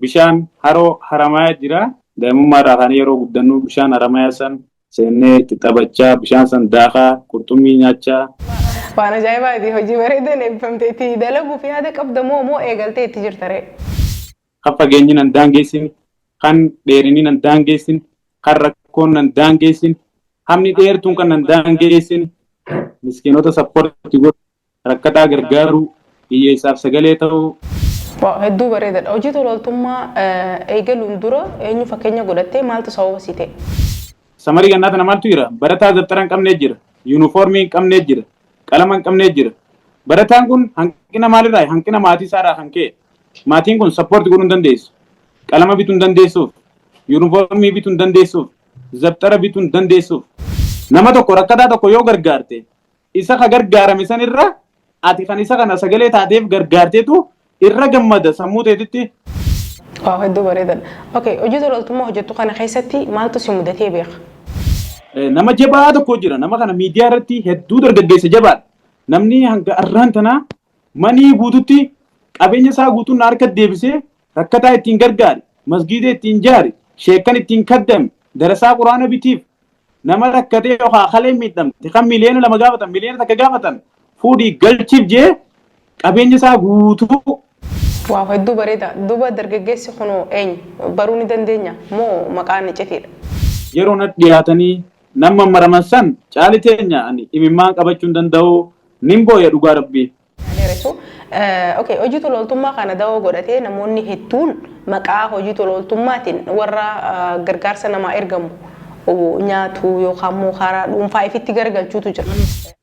Bishaan haroo Haramayaa jira. Daa'imummaa irraa kaanee yeroo guddannu bishaan Haramayaa san seennee itti taphachaa, bishaan san daakaa, qurxummii nyaachaa. Waan ajaa'ibaati! Hojii bareedan eebbifamte itti dalaguuf yaada qabda moo moo eegaltee itti jirta ree? Kan fageenyi nan daangeessin, kan dheerinni nan daangeessin, kan rakkoon nan daangeessin, hamni dheertuun kan nan daangeessin, miskiinota sappoorti godhu, rakkataa gargaaruu, hiyyeessaaf sagalee ta'uu. Waaw hedduu bareedadha. Hojii tola ooltummaa eegaluun dura eenyu fakkeenya godhattee maaltu sababa sii ta'e? Samarii gannaa tana maaltu jira? Barataa dabtara hin qabnee jira. Yuunifoormii hin qabnee jira. Qalama hin qabnee jira. Barataan kun hanqina maalirraa? Hanqina maatii isaarraa kan ka'e. Maatiin kun sappoorti godhuu hin dandeessu. Qalama bituu hin dandeessuuf. Yuunifoormii bituu hin dandeessuuf. Dabtara bituu hin dandeessuuf. Nama tokko rakkataa tokko yoo gargaarte isa ka gargaarame san irra ati kan isa kana sagalee taateef gargaarteetu irra gammada sammuu teetitti. Waaw hedduu bareedaadha. Okay, hojii tola ooltummaa hojjettu kana keessatti maaltu si mudatee beeka? Nama jabaa tokko jira. Nama kana miidiyaa irratti hedduu dargaggeessa jabaadha. Namni hanga arraan tanaa manii guututti qabeenya isaa guutuun na harka deebisee rakkataa ittiin gargaare, masgiida ittiin jaare, sheekkan ittiin kaddame, darasaa quraana bitiif, nama rakkatee yookaan kalee miidhamte kan 2 miliyoona gaafatan 1 miliyoona gaafatan fuudhii galchiif jee qabeenya isaa guutuu. Waaw hedduu bareeda. Duuba dargaggeessi kunoo eenyu? Baruu ni dandeenya moo maqaan iccitiidha? Yeroo na dhiyaatanii nama maraman san caali teenya ani imimmaan qabachuu hin danda'u, nin booya dhugaa rabbii. Dheeressu. Okay, hojii tola ooltummaa kana dawoo godhatee namoonni hedduun maqaa hojii tola ooltummaatiin warra gargaarsa namaa ergamu nyaatu yookaan immoo karaa dhuunfaa ifitti garagalchuutu jira.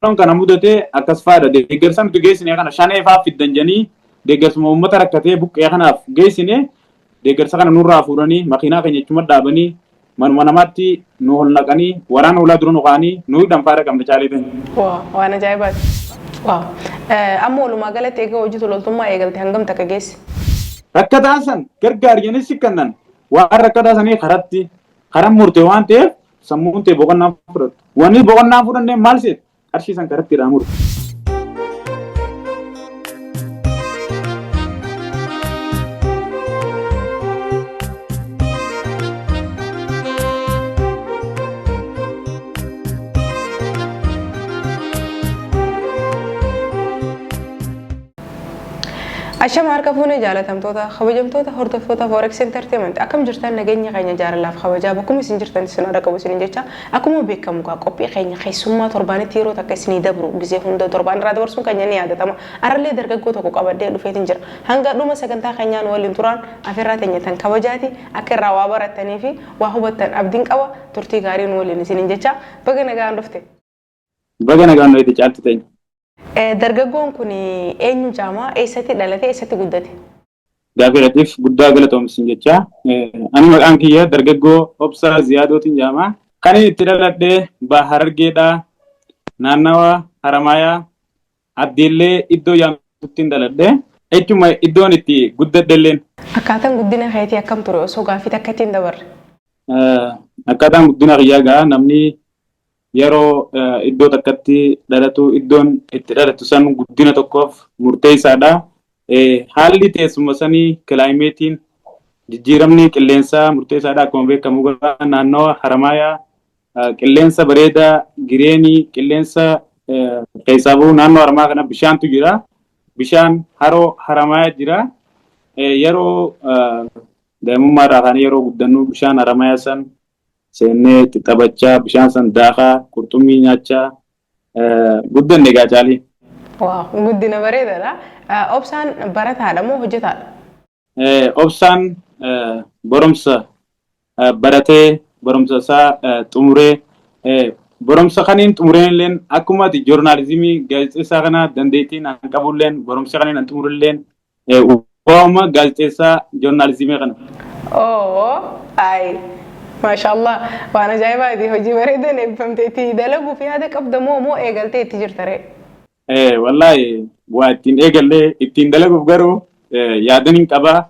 Yeroon kana mudatee akkas faadha. Deeggarsa nuti geessine kana shanee faa fiddan jedhanii deeggarsuma uummata rakkatee buqqee kanaaf geessine deeggarsa kana nurraa fuudhanii makiinaa keenya ichuma dhaabanii manuma namaatti nu ol naqanii waraana ulaa dura nu kaa'anii nu hidhan faadha qabna caalee teenya. Waaw waan ajaa'ibaati. Waaw. Amma walumaa galatti egaa hojii tola ooltummaa eegalte hangam takka geesse? Rakkataa san gargaari jedhanii si kennan waan rakkataa sanii karatti karan murte waan ta'eef sammuun ta'e boqonnaa fudhattu. Wanni boqonnaa fudhannee maal seet qarshii san karatti irraa muru. Ashama harka fuunee jaalatamtoota kabajamtoota hordoftoota Forex Entertainment, akkam jirtan? Nageenya keenya jaalalaaf kabajaa bakkuma isin jirtan isin haadha qabu isinin jecha, akkuma beekamu gaa qophii keenya keessummaa torbaanitti yeroo takka isinii dabru gisee hunda torbaan irraa dabarsuun keenya ni yaadatama. Arallee dargaggoo tokko qabadhee dhufeetin jira. Hanga dhuma sagantaa keenyaan waliin turaan afeerraa teenya tan kabajaati. Akka irraa waa barattanii fi waa hubattan abdiin qaba. Turtii gaarii nu waliin isinin jecha, baga nagaan dhufte. Baga nagaan dhufte caaltu teenya. Dargaggoon kun eenyu jaamaa? Eessatti dhalate? Eessatti guddate? Gaaffiidhaatiif guddaa galatoomsin jecha. Ani maqaan kiyya dargaggoo Obsaa Ziyaadootiin jedhama. Kan inni itti dhaladhe Baha Harargeedha. Naannawa Haramaayaa Addeellee iddoo yaamtuttiin dhaladhe. Echuma iddoon itti guddadhe illeen. Akkaataan guddina keetii akkam ture osoo gaaffii takka ittiin dabarre? Akkaataan guddina kiyyaa gaa namni yeroo iddoo takkatti dhalatu iddoon itti dhalatu san guddina tokkoof murteessaadha. Haalli teessuma sanii, kilaayimeetiin, jijjiiramni qilleensaa murteessaadha. Akkuma beekamu naannawa Haramaayaa qilleensa bareedaa gireenii qilleensa keessaa bahu, naannoo Haramayaa kana bishaantu jira. Bishaan haroo Haramayaa jira. Yeroo daa'imummaa irraa kaanee yeroo guddannu bishaan Haramayaa san seennee itti taphachaa, bishaan san daakaa, qurxummii nyaachaa guddanne egaa caalii. Waaw, guddina bareedaadha. Obsaan barataadha moo hojjetaadha? Obsaan barumsa baratee barumsa isaa xumuree, barumsa kaniin xumureen illeen akkuma ati joornaalizimii gaazexeessaa kana dandeettiin an qabulleen barumsa kaniin an xumurelleen waa'uma gaazexeessaa joornaalizimii kana. Oo, ayi. Maashaallah, waan ajaa'ibaati. Hojii bareedan eebbifamte itti dalaguuf yaada qabda moo moo eegaltee itti jirta ree? Wallaahi waa ittiin eegallee ittiin dalaguuf garuu yaadan hin qabaa.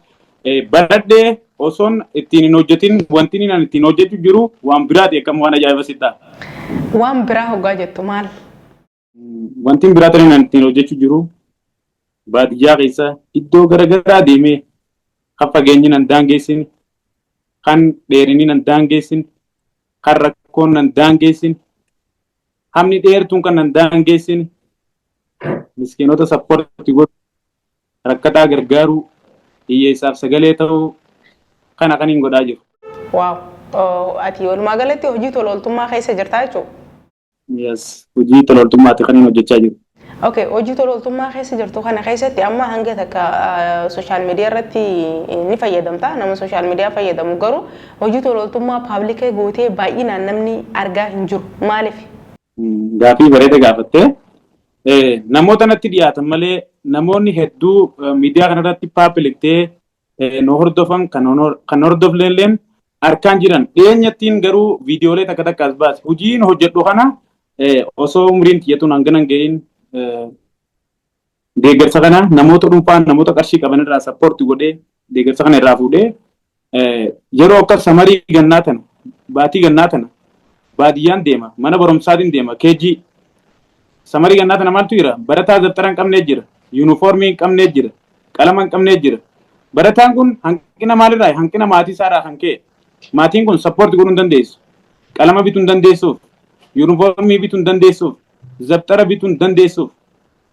Baradhee osoon ittiin hin hojjetin wanti inni ani ittiin hojjechu jiru waan biraati, akkam waan ajaa'iba sitti ta'a. Waan biraa hoggaa jettu maal? Wanti biraa ta'e ani ittiin hojjechuu jiru baadiyyaa keessa iddoo garaagaraa deemee Kan fageenyi nan daangeessin, kan dheerinni nan daangeessin, kan rakkoon nan daangeessin, hamni dheertuun kan nan daangeessin, miskiinota support godhu, rakkataa gargaaruu, hiyyeessaaf sagalee ta'uu kana kan hin godhaa jiru. Wow! Ati walumaa galatti hojii tola ooltummaa keessa jirtaa jechuudha? Yes, hojii tola ooltummaati kan hin hojjechaa jiru. Okay, hojii tola ooltummaa keessa jirtu kana keessatti amma hanga takka social media irratti ni fayyadamta. Nama social media fayyadamu garuu hojii tola ooltummaa public gootee baay'inaan namni argaa hin jiru. Maaliif? Gaafii bareeda gaafattee. Namoota natti dhiyaatan malee namoonni hedduu miidiyaa kanarratti public ta'ee nu hordofan kan hordofne harkaan jiran. Dhiyeenyattiin garuu viidiyoolee takka takka as baase. Hojiin hojjedhu kana osoo umriin tiyyatuun hangana hin ga'iin deeggarsa kana namoota dhuunfaa, namoota qarshii qaban irraa support godhee, deeggarsa kana irraa fuudhee, yeroo akka summer gannaa tana, baatii gannaa tana baadiyyaan deema, mana barumsaatiin deema. Keejii summer gannaa tana maaltu jira? Barataa dabtara hin qabnee jira, yuunifoormii hin qabnee jira, qalama hin qabnee jira. Barataan kun hanqina maalirraa? Hanqina maatii isaarraa kan ka'e maatiin kun support godhuu hin dandeessu, qalama bituu hin dandeessuuf, yuunifoormii bituu hin dandeessuuf, dabtara bituu hin dandeessuuf.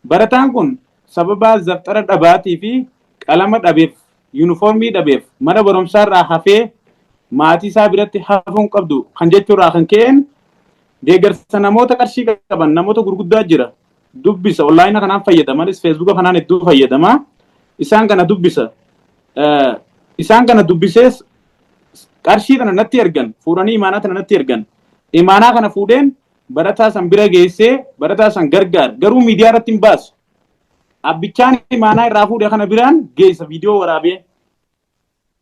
Barataan kun sababa dabtara dhabaatii fi qalama dhabeef, yuunifoormii dhabeef mana barumsaarraa hafee maatii isaa biratti hafuu hin qabdu kan jechuurraa kan ka'een deeggarsa namoota qarshii qaban, namoota gurguddaa jira, dubbisa. Online kanaan fayyadamanis, Facebooka kanaan hedduu fayyadama. Isaan kana dubbisa. Isaan kana dubbisees qarshii kana natti ergan, fuudhanii imaanaa kana natti ergan. Imaanaa kana fuudheen barataa san bira geessee barataa san gargaar. Garuu miidiyaa irratti hin baasu. Abbichaan imaanaa irraa fuudhe kana biraan geessa, viidiyoo waraabee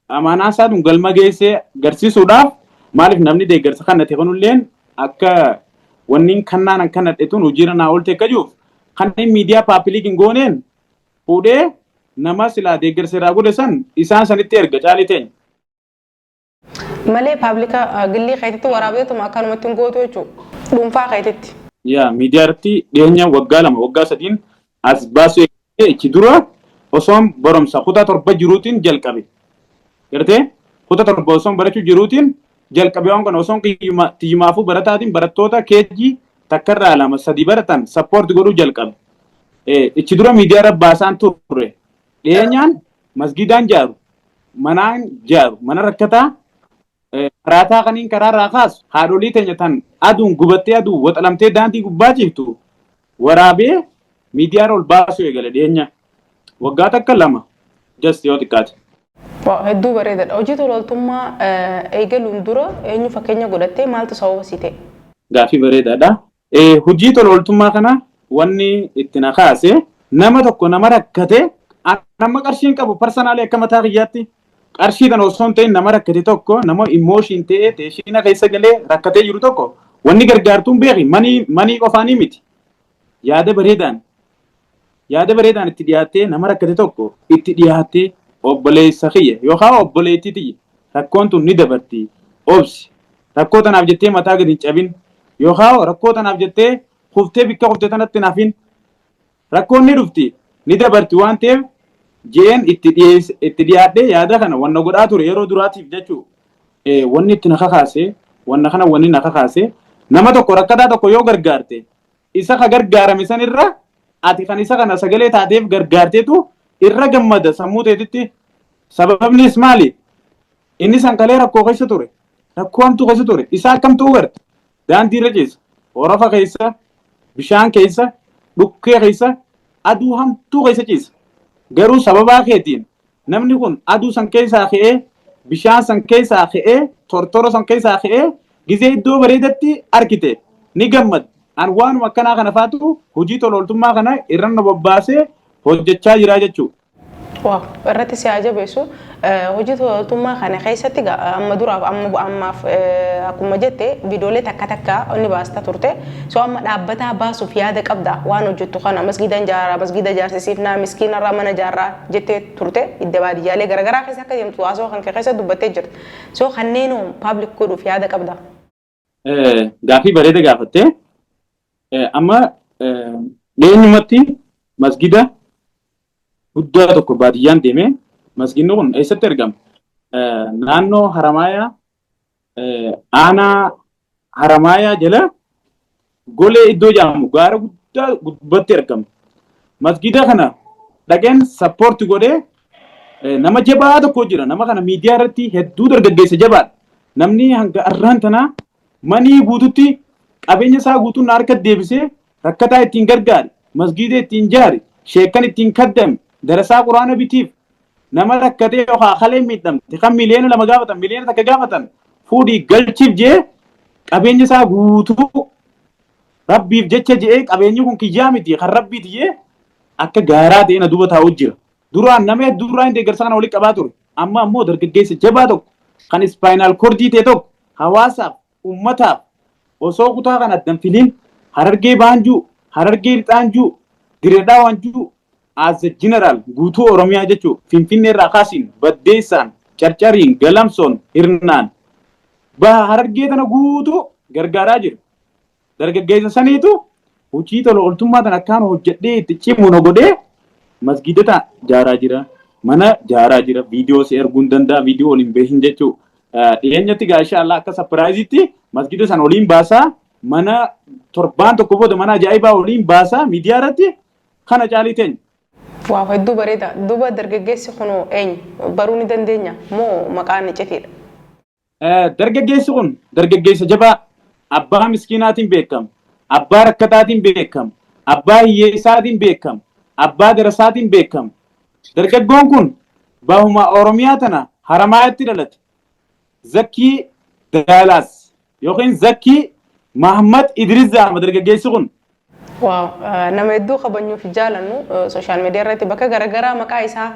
amaanaa isaa tun galma geessee garsiisuudhaaf. Maaliif? Namni deeggarsa kannate kunilleen akka wanni kannaan kannadhe tun hojiirra naa oolte akka jiruuf, kanneen miidiyaa public hin gooneen fuudhee nama silaa deeggarsa irraa godhe san isaan sanitti erga, caalii teenya. Malee public gillii keetitti waraabdeetuma akkanumatti hin gootu jechuudha. Dhuunfaa keetitti. Yaa, miidiyaa irratti dhiyeenya waggaa 2, waggaa 3n as baasuu ichi dura osoon barumsa kutaa 7 jiruutiin jalqabe. Gartee, kutaa 7 osoon barachuu jiruutiin jalqabe waan kana. Osoon tiyyumaafuu barataatiin barattoota keejii takkarraa lama sadi baratan support godhuu jalqabe. Ichi dura miidiyaa irra baasaan turre. Dhiyeenyaan masgidaan jaaru, manaan jaaru, mana rakkataa karaataa kaniin karaarraa kaasu, haadholii teenya tan aduun gubattee, aduu waxalamtee daandii gubbaa jirtu waraabee miidiyaa ol baasuu eegale dhiyeenya. Waggaa takka lama just yoo xiqqaate. Hedduu bareedaadha. Hojii tola ooltummaa eegaluun dura eenyu fakkeenya godhattee, maaltu sababa sii ta'e? Gaafii bareedaadha. Hojii tola ooltummaa kana wanni itti na kaase nama tokko, nama rakkate. Nama qarshiin qabu, personally akka mataa kiyyaatti qarshii kana osoo hin ta'in, nama rakkate tokko, nama emotion ta'ee teeshina keessa galee rakkatee jiru tokko wanni gargaartuun beeki money qofaanii miti. Yaada bareedaan itti dhiyaattee, nama rakkate tokko itti dhiyaattee, "Obboleessa kiyya yookaan obboleettii tiyya, rakkoon tun ni dabarti, obsi, rakkoo tanaaf jettee mataa gadi hin cabin, yookaan rakkoo tanaaf jettee kuftee bikka kuftee tanatti hin hafin, rakkoon ni dhufti, ni dabarti," waan ta'eef jeen itti itti dhiyaadhee yaada kana wanna godhaa ture yeroo duraatiif jechuu. Wanni itti na kakaase, wanna kana wanni na kakaase, nama tokko, rakkataa tokko yoo gargaarte, isa ka gargaarame san irra ati kan isa kana sagalee taateef gargaarteetu irra gammada sammuu teetitti. Sababnis maali? Inni san kalee rakkoo keessa ture, rakkoo hamtuu keessa ture. Isa akkamtu garte daandii irra ciisa, horofa keessa, bishaan keessa, dhukkee keessa, aduu hamtuu keessa ciisa. Garuu sababaa keetiin namni kun aduu san keessaa ka'ee, bishaan san keessaa ka'ee, tortora san keessaa ka'ee gizee iddoo bareedatti argite ni gammad. An waanuma akkanaa kana faatu hojii tola ooltummaa kana irra na bobbaasee hojjechaa jira jechuudha. Wow, irratti si haa jabeessu. Hojii tola ooltummaa kana keessatti amma duraaf amma ammaaf akkuma jette viidiyoolee takka takka inni baasta turte. So amma dhaabbataa baasuuf yaada qabda waan hojjettu kana? Masgiida ijaaraa, masgiida ijaarsisiifnaa, miskiinarraa mana ijaarraa jettee turte. Idda baadiyyaalee garaagaraa keessa akka deemtu haasawaa kan keessa dubbattee jirti. So kanneenoo public godhuuf yaada qabda? Gaafii bareeda gaafattee. Amma dhiyeenyumatti masgida guddaa tokko baadiyyaan deemee Masgiidni kun eessatti argama? Naannoo Haramaayaa, aanaa Haramaayaa jala Golee iddoo jedhamu gaara guddaa gubbatti argama. Masgiida kana dhaqeen support godhee, nama jabaa tokko jira. Nama kana miidiyaa irratti hedduu dargaggeessa jabaadha. Namni hanga arraan tanaa manii guututti qabeenya isaa guutuun na harka deebisee rakkataa ittiin gargaare, masgiida ittiin jaare, sheekkan ittiin kaddame, darasaa quraana bitiif, nama rakkatee yookaan kalee miidhamte kan 2 miliyoona gaafatan, 1 miliyoona gaafatan fuudhii galchiif jee qabeenya isaa guutuu rabbiif jecha je'ee, qabeenyi kun kiyyaa miti, kan rabbiiti jee akka gaaraa ta'e na duuba taa'u jira. Duraan nama hedduu duraan deeggarsa kana walitti qabaa ture. Amma ammoo dargaggeessa jabaa tokko kan spinal cord ta'e tokko hawaasaaf, ummataaf osoo kutaa kana addan filiin Harargee Baanjuu, Harargee Lixaanjuu, Direedhaa Waanjuu, as a general guutuu Oromiyaa jechuun Finfinnee irraa kaasiin Baddeessaan, Carcariin, Galamsoon, Hirnaan, baha Harargee tana guutuu gargaaraa jira. Dargaggeessa saniitu hojii tola ooltummaa tana akkaan hojjedhee itti cimu na godhee masgiidota jaaraa jira. Mana jaaraa jira. Viidiyoo si erguu hin danda'a. Viidiyoo waliin beekin jechuu. Dhiyeenyatti gaa inshallah akka surpriseitti masgiida sana waliin baasaa, mana torbaan tokko booda mana ajaa'ibaa waliin baasaa miidiyaa irratti kana caalii teenya. Waaw, hedduu bareeda. Duuba dargaggeessi kun eenyu? Baruu ni dandeenya moo maqaan iccitiidha? Dargaggeessi kun dargaggeessa jabaa, abbaa miskiinaatiin beekama, abbaa rakkataatiin beekama, abbaa hiyyeessaatiin beekama, abbaa darasaatiin beekama. Dargaggoon kun bahuma Oromiyaa tana Haramaayatti dhalate. Zakkii Daalaas yookiin Zakkii Mahammad Idris jedhama dargaggeessi kun. Waaw, nama hedduu kabajnuuf jaalannu, social media irratti bakka garaagaraa maqaa isaa,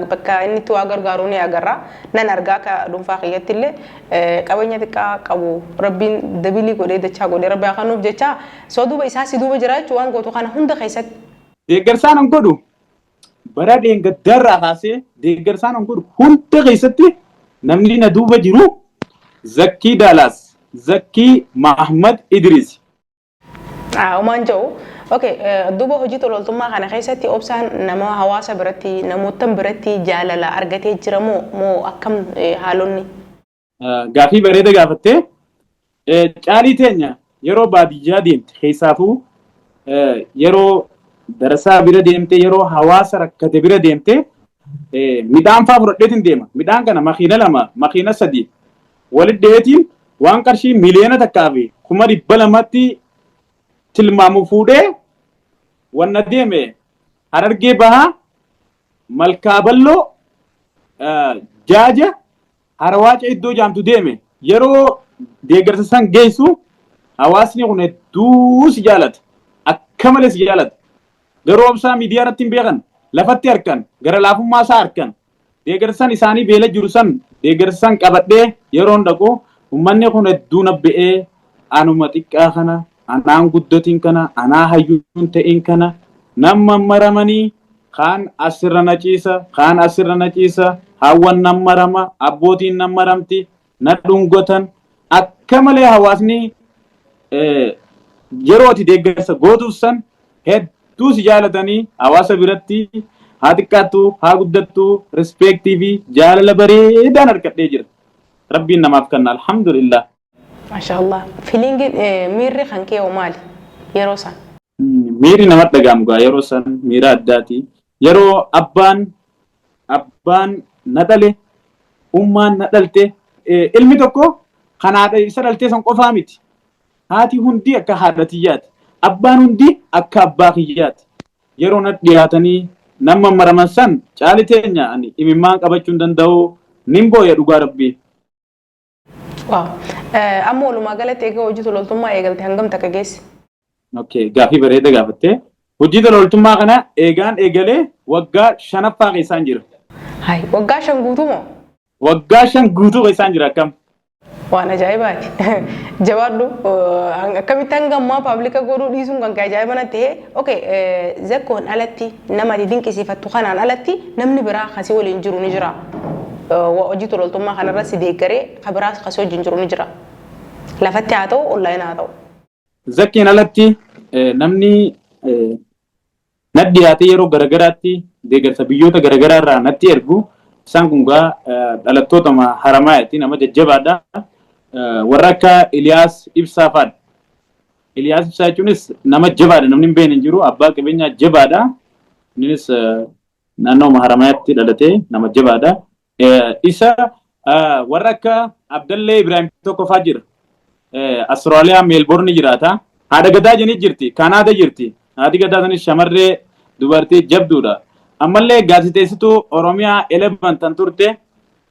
bakka inni itti waa gargaaru ni agarra. Nan argaa akka dhuunfaa kiyyatti illee qabeenya xiqqaa qabu rabbiin dabilii godhee dachaa godhee rabbi haa kennuuf jecha soo duuba isaa si duuba jira jechuun waan gootu kana hunda keessatti. Deeggarsaan an godhu bara dheengaddaarraa kaasee deeggarsaan an godhu hunda keessatti namni na duuba jiru Zakkii Daalaas, Zakkii Mahammad Idris. Uumaan jedhu. Okay, duuba hojii tololtummaa kana keessatti Obsaan nama hawaasa biratti, namootan biratti jaalala argatee jira moo akkam haalonni? Gaafii bareeda gaafattee. Caalii teenya, yeroo baadiyyaa deemte, keessaafuu yeroo darasaa bira deemte, yeroo hawaasa rakkate bira deemte, midhaan faa fudhadheetiin deema. Midhaan kana makiina lama, makiina sadi walitti dhiyeetiin waan qarshii 1,200,000tti tilmaamu fuudhee wanna deeme. Harargee Bahaa, Malkaa Balloo, Jaaja, Harawaaca iddoo jaamtu deeme. Yeroo deeggarsa san geessu hawaasni kun hedduu si jaalata, akka malee si jaalata. Garuu Obsaa miidiyaa irratti hin beekan, lafatti harkan gara laafummaa isaa harkan. Deeggarsa san isaanii beela jiru san deeggarsa san qabadhee yeroon dhaqu ummanni kun hedduu nabba'ee, anuma xiqqaa kana, anaan guddatiin kana, anaa hayyuun ta'in kana nama maramanii, kaan asirra na ciisa, kaan asirra na ciisa, hawwan nan marama, abbootiin nan maramti, na dhungatan akka malee. Hawaasni yeroo ati deeggarsa gootuuf san hedduu si jaalatanii, hawaasa biratti haa xiqqaattu haa guddattu respect fi jaalala bareedaan argadhee jira. Rabbiin namaaf kenna, alhamdulillah. Maashaallah. Feelingiin, miirri kan kee hoo maali yeroo san? Miirri namatti dhaga'amu gaa yeroo san miira addaati. Yeroo abbaan na dhale, ummaan na dhalte, ilmi tokko kan haadha isa dhaltee san qofaa miti. Haati hundi akka haadha tiyyaati. Abbaan hundi akka abbaa kiyyaati. Yeroo na dhiyaatanii nama maraman san, caali teenya, ani imimmaan qabachuu hin danda'u, nin booya dhugaa rabbii. Waaw. Amma walumaa galatti egaa hojii tololtummaa eegalte hangam takka geesse? Okay, gaafii bareeda gaafattee. Hojii tololtummaa kana eegaan eegalee waggaa shanaffaa keessaan jira. Hai, waggaa 5 guutuu moo? Waggaa 5 guutuu keessaan jira, akkam? Waan ajaa'ibaati. Jabaadhu, akkamitti hanga ammaa public godhuu dhiisuun kan kee ajaa'iba natti ta'e. Okay, Zakkoon alatti, nama ati dinqisiifattu kanaan alatti namni biraa kasii waliin jiru ni jira. Hojii tololtummaa kanarra si deeggaree ka biraas kasii wajjin jiru ni jira. Lafatti haa ta'u, online haa ta'u. Zakkiin alatti namni natti dhiyaatee yeroo garagaraatti deeggarsa biyyoota garagaraa irraa natti ergu Isaan kun gaa dhalattoota Haramaayaati, nama jajjabaadha. Warra akka Iliyaas Ibsaa fa'aadha. Iliyaas Ibsaa jechuunis nama jabaadha, namni hin beekne hin jiru, abbaa qabeenyaa jabaadha. Innis naannoo Haramayaatti dhalatee nama jabaadha. Isa warra akka Abdallee Ibrahim tokko fa'aa jira. Austraaliyaa Meelboorni jiraata. Haadha gadaa jenii jirti. Kaanaada jirti. Haati gadaa sanis shamarree dubartii jabduudha. Ammallee gaazexeessituu Oromiyaa 11 tan turte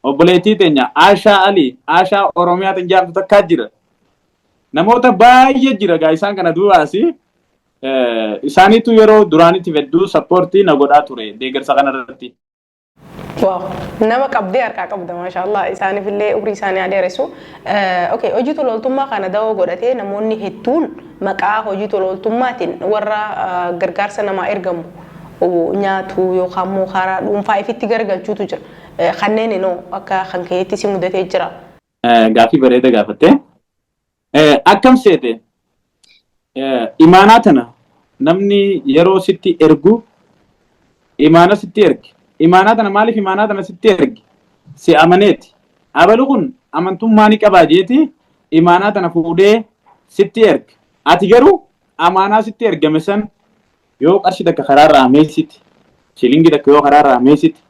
obboleettii teenya Aashaa Ali, Aashaa Oromiyaa tan jaamtu takkaa jira. Namoota baay'ee jira gaa isaan kana duubaasi. Isaaniitu yeroo duraanitti hedduu support na godhaa ture deeggarsa kanarratti. Wow, nama qabdee harkaa qabda, maashaallah, isaaniif illee umrii isaanii haa dheeressu. Okay, hojii tolooltummaa kana dawoo godhatee namoonni hedduun maqaa hojii tolooltummaatiin warra gargaarsa namaa ergamu nyaatu yookaan immoo karaa dhuunfaa ifitti garagalchuutu jira. Kanneen inoo akka kan keetti si mudatee jira? Gaaffii bareeda gaafatte. Akkam seete, imaanaa tana namni yeroo sitti ergu imaana sitti erge. Imaanaa tana maaliif imaanaa tana sitti erge? Si amaneeti. Abalu kun amantummaa ni qabaa jeeti imaanaa tana fuudhee sitti erge. Ati garuu amaanaa sitti ergame san yoo qarshii takka karaarraa meessiti, shilingii takka yoo karaarraa meessiti,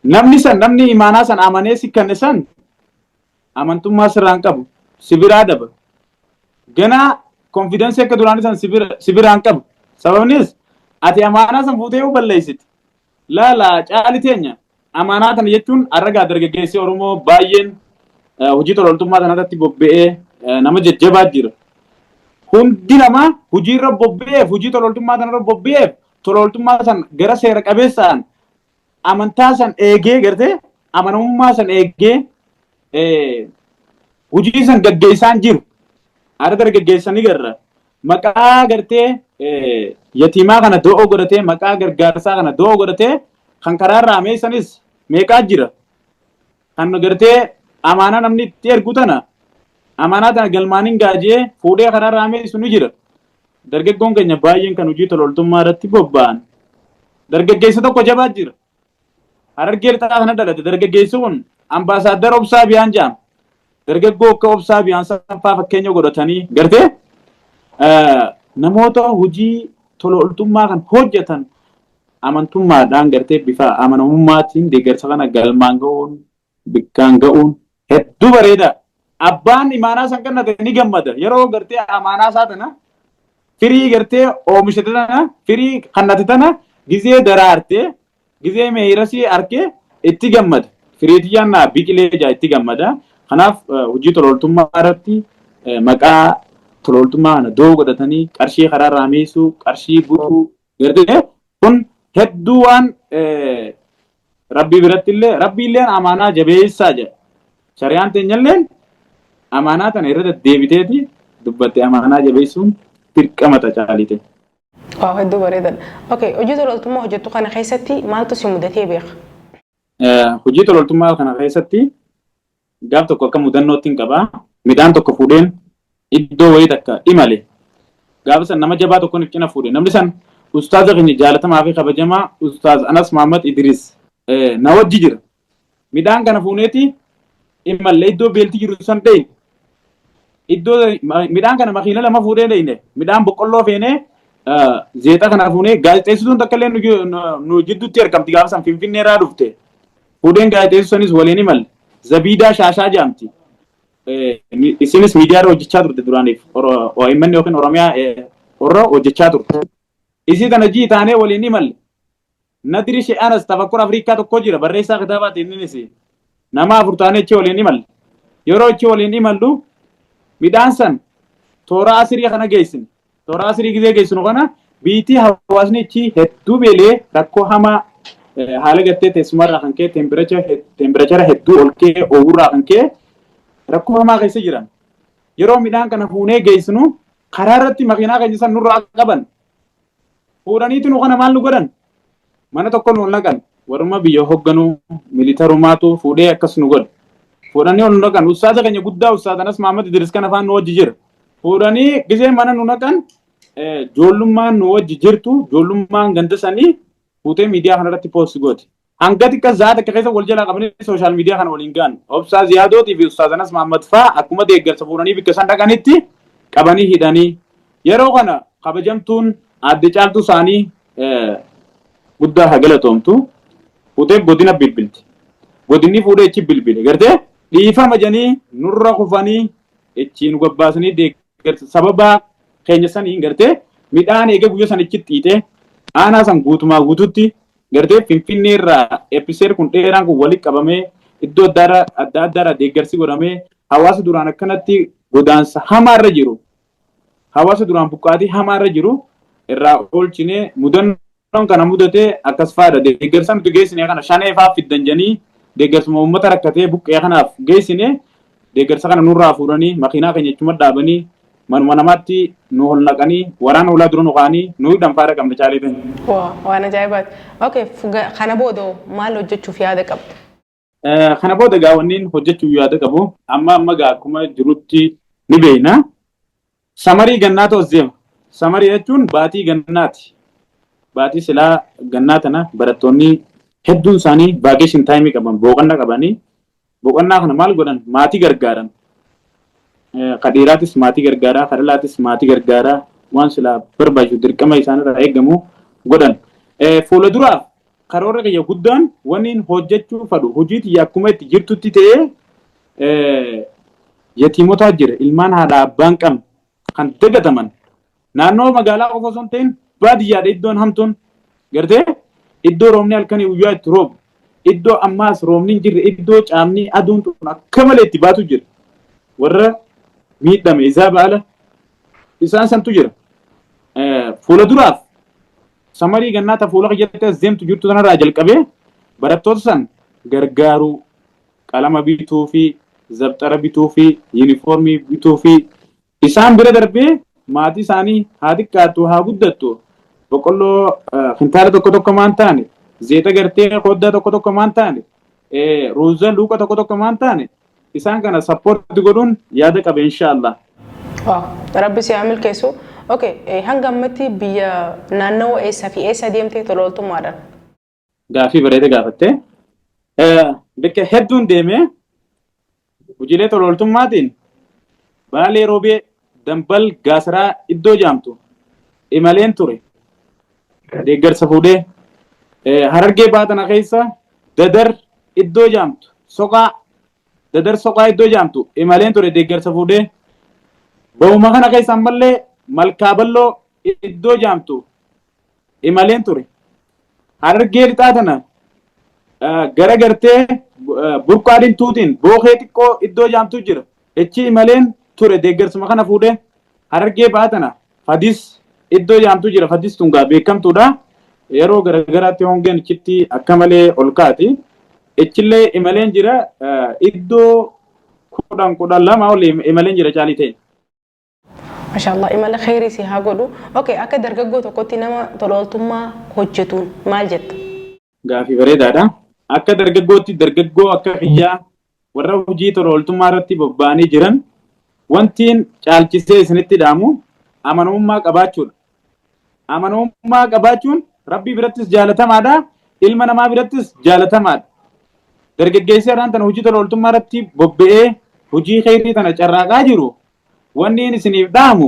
namni san, namni imaanaa san amanee si kenne san, amantummaa sirraan qabu, si biraa daba. Ganaa confidence akka duraanii san si biraan qabu. Sababnis ati amaanaa san fuutee yoo balleessite. Laala caali teenya, amaanaa tana jechuun arragaa dargaggeessi Oromoo baay'een hojii tololtummaa tanarratti bobba'ee nama jajjabaa jira. Hundi namaa hojiirra bobba'eef, hojii tololtummaa tanarra bobba'eef, tololtummaa san gara seera qabeessaan amantaa san eegee, gartee amanamummaa san eegee hojii san gaggeessaan jiru. Har'a dargaggeessanii garra. Maqaa gartee yatiimaa kana do'oo godhatee, maqaa gargaarsaa kana do'oo godhatee kan karaarraa meessanis meeqaa jira. Kan gartee amaanaa namni itti ergu tana, amaanaa tana galmaaniin gaajee fuudhee karaarraa meessu ni jira. Dargaggoon keenya baay'een kan hojii tololtummaa irratti bobba'an. Dargaggeessa tokko jabaa jira. Harargee Lixaa kana dhalate dargaggeessi kun, Ambaasaaddar Obsaa Biyaan jedhama. Dargaggoo akka Obsaa Biyaan sanfaa fakkeenya godhatanii gartee namoota hojii tololtummaa kan hojjetan amantummaadhaan, gartee bifa amanamummaatiin deeggarsa kana galmaan ga'uun, bikkaan ga'uun hedduu bareeda. Abbaan imaanaa san kennate ni gammada. Yeroo gartee amaanaa isaa tana firii gartee oomishate tana, firii kannate tana gizee daraarte, gizee meeyrasii arkee itti gammada. Firii tiyyaan naa biqilee jaa itti gammada. Kanaaf hojii tololtummaa irratti maqaa tololtummaa kana doo godhatanii qarshii karaa raameessuu, qarshii butuu gartee kun hedduu waan Rabbii biratti illee, Rabbii illeen amaanaa jabeessaa jedha. Shari'aan teenyalleen amaanaa tana irra deddeebiteeti dubbatte, amaanaa jabeessuun dirqama tacaalite. Wow, hedduu bareedaadha. Okay, hojii tololtummaa hojjettu kana keessatti maaltu si mudatee beeka? Hojii tololtummaa kana keessatti gaaf tokko akka mudannootti hin qabaa. Midhaan tokko fuudheen iddoo wayii takka imale. Gaafa san nama jabaa tokkoon if cina fuudhe. Namni san ustaaza keenya jaalatamaa fi kabajamaa Ustaaz Anas Mahammad Idris na wajji jira. Midhaan kana fuuneeti imalle, iddoo beelti jiru san dheyne. Iddoo midhaan kana makiina lama fuudhee dheyne. Midhaan boqqolloo feenee, zeexa kana fuunee, gaazexeessituun takka illee nu jidduutti argamti gaafa san, Finfinnee irraa dhufte. Fuudheen gaazexeesstuu sanis waliin imalle. Zabiidaa Shaashaa jedhamti. Isinis miidiyaa irra hojjechaa turte duraaniif. OMN yookiin Oromiyaa irra hojjechaa turte. Isii tana jii taanee waliin imalle. Nadiri Shee Anas Tafakkur Afrikaa tokko jira, barreessaa kitaabaati innis. Nama afur taanee achi waliin imalle. Yeroo achi waliin imallu midhaan san toora asirii kana geessine. Toora asirii gizee geessinu kana biitii hawaasni achi hedduu beelee, rakkoo hamaa haala gartee teessumarraa kan ka'e, temperature hedduu ol ka'e oowwurraa kan ka'e rakkoo hamaa keessa jiran. Yeroo midhaan kana fuunee geessinu karaa irratti makiinaa keenya san nurraa qaban. Fuudhaniitu nu kana maal nu godhan? Mana tokko nu naqan. Warruma biyya hoogganuu militarumaatu fuudhee akkas nu godhe. Fuudhanii ol nu naqan. Ustaaza keenya guddaa Ustaaz Anas Mahammad Idris kana afaan nu wajji jira. Fuudhanii gisee mana nu naqan, ijoollummaan nu wajji jirtu, ijoollummaan ganda sanii fuutee miidiyaa kanarratti post gooti. Hanga xiqqa zaata akka keessa wal jalaa qabanii social media kana waliin ga'an. Obsaa Ziyaadootii fi Ustaaz Anas Mahammad fa'aa akkuma deeggarsa fuudhanii bikka isaan dhaqanitti qabanii hidhanii. Yeroo kana kabajamtuun aadde Caaltuu isaanii guddaa haa galatoomtu. Fuutee godina bilbilti. Godinni fuudhee achi bilbile. Gartee dhiifama jedhanii nurra kufanii ichi nu gabbaasanii deeggarsa sababa keenya saniin gartee midhaan eegee guyyaa san ichi xiixee aanaa san guutumaa guututti gartee Finfinnee irraa episeer kun dheeraan kun walitti qabamee iddoo adda addaarraa deeggarsi godhamee hawaasa duraan akkanatti godaansa hamaarra jiru, hawaasa duraan buqqaatii hamaarra jiru irraa oolchinee. Mudannoon kana mudatee akkas fa'aadha. Deeggarsa nuti geessine kana shanee fa'aa fiddan jedhanii deeggarsuma uummata rakkatee buqqee kanaaf geessine, deeggarsa kana nurraa fuudhanii, makiinaa keenya ichuma dhaabanii, manuma namaatti nu ol naqanii, waraana hulaa dura nu kaa'anii nu hidhan fa'aadha qabna caalee ta'e. Waa waan ajaa'ibaati. Okay, kana booda maal hojjechuuf yaada qabda? Kana booda gaa wanniin hojjechuuf yaada qabu amma amma gaa akkuma jirutti ni beekna. Summer gannaatu as deema. Summer jechuun baatii gannaati. Baatii silaa gannaa tana barattoonni hedduun isaanii vacation time qaban, boqonnaa qabanii, boqonnaa kana maal godhan? Maatii gargaaran. Ka dhiiraatis maatii gargaaraa, ka dhalaatis maatii gargaaraa, waan silaa barbaachisu dirqama isaanirraa eegamu godhan. Fuula duraaf karoora kiyya guddaan wanni hojjechuu fadhu hojii tiyya akkuma itti jirtutti ta'ee, yatiimotaa jira, ilmaan haadha abbaan qabne kan dagataman, naannoo magaalaa qofa osoo hin ta'in baadiyyaadha. Iddoon hamtuun gartee iddoo roobni halkanii guyyaa itti roobu, iddoo ammaas roobni hin jirre, iddoo caamni aduun tun akka malee itti baatu jira. Warra miidhame isaa baala isaan santu jira. Fuula duraaf summer gannaa ta fuula kiyyatti as deemtu jirtu sanarraa jalqabee barattoota san gargaaruu, qalama bituu fi dabtara bituu fi yuunifoormii bituu fi isaan bira darbee maatii isaanii haa xiqqaattu haa guddattu boqqolloo kintaala tokko tokko maan taane, zeeta gartee koddaa tokko tokko maan taane, ruuza luuqa tokko tokko maan taane, isaan kana support godhuun yaada qabe, inshaallah. Waaw, Rabbi si haa milkeessu. Okay, hanga ammatti biyya naannawaa eessa fi eessa deemtee tola ooltummaadhaan? Gaafii bareeda gaafatte. Bakka hedduun deemee hojiilee tola ooltummaatiin Baalee Roobee Dambal Gaasaraa iddoo jaamtu imaleen ture. Deeggarsa fuudhee Harargee baatana keessa Dadar iddoo jaamtu, Soqaa, Dadar Soqaa iddoo jaamtu imaleen ture deeggarsa fuudhee. Bahuma kana keessa ammallee Malkaa Balloo iddoo jaamtu imaleen ture. Harargee lixaa tana gara gartee Burqaa Dintuutiin Bookee xiqqoo iddoo jaamtu jira. Ichi imaleen ture deeggarsuma kana fuudhee. Harargee baatana Fadis iddoo jaamtu jira. Fadis tun gaa beekamtuudha. Yeroo garagaraatti hongeen ichitti akka malee ol kaati. Ichillee imaleen jira, iddoo 10, 12 ol imaleen jira caalii ta'e. Mashallah, imala kheyrii si haa godhu. Okay, akka dargaggoo tokkotti nama tola ooltummaa hojjetuun maal jetta? Gaafii bareedaadha. Akka dargaggootti, dargaggoo akka kiyyaa warra hojii tola ooltummaa irratti bobba'anii jiran, wantiin caalchisee isinitti dhaamu amanamummaa qabaachuudha. Amanamummaa qabaachuun Rabbii birattis jaalatamaadha. Ilma namaa birattis jaalatamaadha. Dargaggeessi har'aan tana hojii tola ooltummaa irratti bobba'ee hojii kheyrii tana carraaqaa jiru, wanni inni isiniif dhaamu,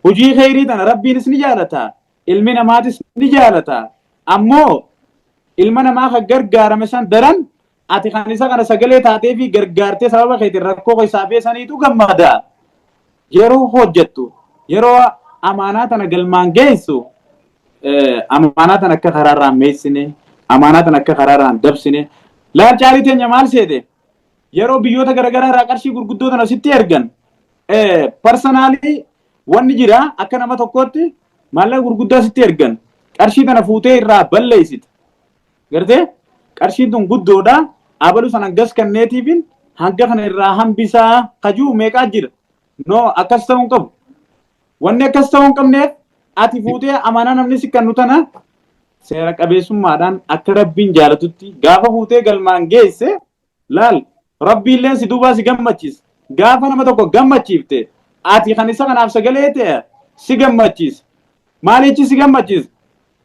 hojii kheyrii tana Rabbiinis ni jaalata. Ilmi namaatis ni jaalata. Ammoo ilma namaa kan gargaarame san daran ati kan isa kana sagalee taatee fi gargaartee sababa keetiin rakkoo keessaa beesaniitu gammada. Yeroo hojjettu, yeroo amaanaa tana galmaan geessu, amaanaa tana akka karaarraa hin meessine, amaanaa tana akka karaarraa hin dabsine. Laal caalii teenya, maal seete? Yeroo biyyoota garaagaraa irraa qarshii gurguddoo tana sitti ergan, personally wanni jira, akka nama tokkootti maallaqa gurguddaa sitti ergan, qarshii tana fuutee irraa balleessita. Gartee qarshiin tun guddoodha. Abalu sana gas kanneetiifin hanga kana irraa hambisaa kajuu meeqaa jira. No, akkas ta'uu hin qabu. Wanni akkas ta'uu hin qabneef, ati fuutee amaanaa namni si kennu tana seera qabeessummaadhaan akka Rabbiin jaalatutti gaafa fuutee galmaan geesse, laal, Rabbiilleen si duubaa si gammachiisa. Gaafa nama tokko gammachiifte, ati kan isa kanaaf sagalee ta'e si gammachiisa. Maalichi si gammachiisa?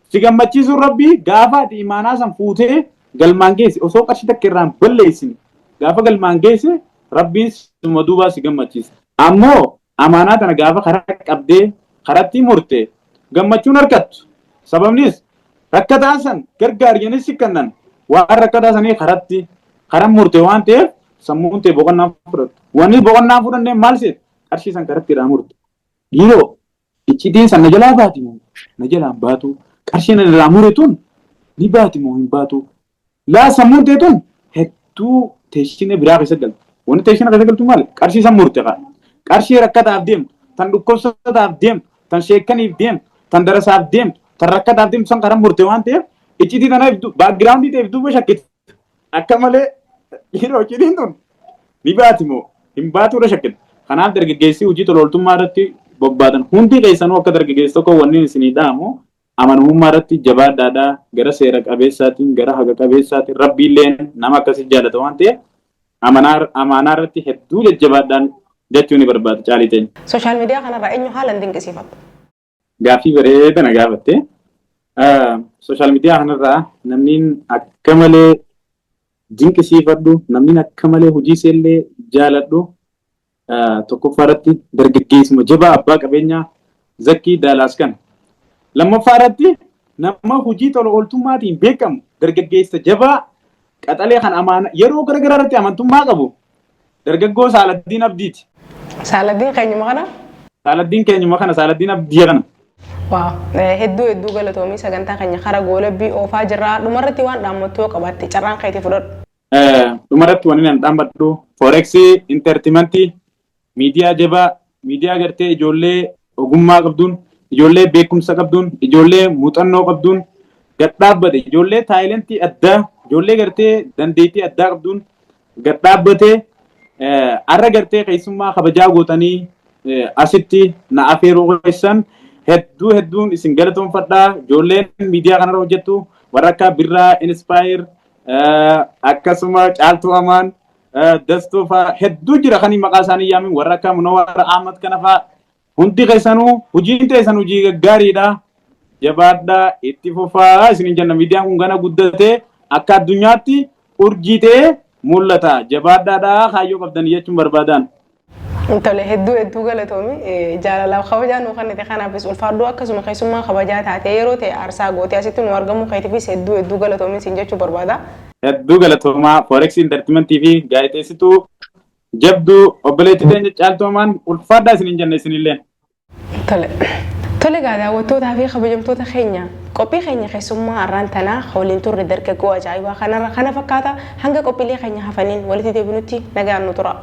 Si gammachiisuun Rabbii gaafa ati imaanaa san fuutee Galmaan geesse, osoo qarshii takka irraan balleessine gaafa galmaan geesse, Rabbiin suma duubaa si gammachiisa. Ammoo amaanaa tana gaafa karaa qabdee karatti murte, gammachuun harkattu. Sababnis rakkataa san gargaar si kennan, waan rakkataa sanii karatti karan murte waan ta'eef, sammuun ta'e boqonnaa fudhattu. Wanni boqonnaa fudhannee maal seet? Qarshii san karatti irraa murte. Dhiiroo, iccitiin san na jalaa baati moo na jalaan baatu? Qarshiin ani irraa mure tun ni baati moo hin baatu? Laa, sammuun ta'e tun hedduu teessina biraa keessa galti. Wanni teessina keessa galtu maali? Qarshii san murte kaa. Qarshii rakkataaf deemtu, tan dhukkubsataaf deemtu, tan sheekaniif deemtu, tan darasaaf deemtu, tan rakkataaf deemtu san karaa murte waan ta'eef, iccitii tana background ta'eef duuba shakkitu. Akka malee, dhiiroo, iccitiin tun ni baati moo hin baatuudha shakkitu. Kanaaf dargaggeessi hojii tola ooltummaa irratti bobbaatan hundi keessanuu, akka dargaggeessi tokko wanni isinii dhaamu, amanamummaa irratti jabaadhaadhaa, gara seera qabeessaatiin, gara haqa qabeessaatiin. Rabbiilleen nama akkasii jaalata waan ta'eef, amaanaa irratti hedduu jajjabaadhaan jechuu ni barbaada, caalii ta'e. Social media kanarraa eenyu haalaan dinqisiifattu? Gaaffii bareeda na gaafatte. Social media kanarraa namni akka malee dinqisiifadhu, namni akka malee hojii isaallee jaaladhu, tokkoffaa irratti dargaggeessuma jabaa abbaa qabeenyaa Zakkii Daalaas kana. Lammaffaa irratti nama hojii tola ooltummaatiin beekamu, dargaggeessa jabaa qaxalee kan amaana yeroo gara irratti amantummaa qabu, dargaggoo Saaladdiin Abdiiti. Saaladdiin keenyuma kana? Saaladdiin keenyuma kana, Saaladdiin Abdii kana. Waa hedduu hedduu galatoomii. Sagantaa keenya kara goolabbii oofaa jirraa. Dhumarratti waan dhaammattu yoo qabaatte, carraan keetii fudhadhu. Dhumarratti wanni nan dhaammadhu, Forex Entertainment miidiyaa jabaa, miidiyaa gartee ijoollee ogummaa qabduun, ijoollee beekumsa qabduun, ijoollee muuxannoo qabduun gad dhaabbate, ijoollee talent addaa, ijoollee gartee dandeettii addaa qabduun gad dhaabbate, har'a gartee keessummaa kabajaa gootanii asitti na afeeruu keessan hedduu hedduun isin galatoonfadhaa. Ijoolleen miidiyaa kanarra hojjettu, warra akka Birraa Inspire, akkasuma Caaltuu Amaan, Dastuu fa'aa hedduu jira, kan maqaa isaanii yaamin, warra akka Munawwar Ahmad kana fa'aa, hundi keessanuu hojiin teessan hojii gaggaariidha. Jabaadhaa, itti fufaa isinin jenna. Miidiyaan kun gana guddatee akka addunyaatti urjii ta'ee mul'ata. Jabaadhaadhaa, kaayyoo qabdan jechuun barbaadan. Tole, hedduu hedduu galatoomi. Jaalalaaf kabajaa nuu kennite kanaafis ulfaadhuu. Akkasuma keessummaa kabajaa taatee yeroo ta'e aarsaa gootee asitti nu argamuu keetiifis hedduu hedduu galatoomi siin jechuu barbaada. Hedduu galatoomaa. Forex Entertainment fi gaazexeessituu jabduu obboleettii teenya Caaltuu Amaan, ulfaadhaa isinin jenna isinillee. Tole. Tole gaa, daawwattootaa fi kabajamtoota keenya, qophii keenya keessummaa har'aan tanaa waliin turre dargaggoo ajaa'ibaa kanarra kana fakkaata. Hanga qophiilee keenya hafaniin walitti deebinutti nagaan nu tura.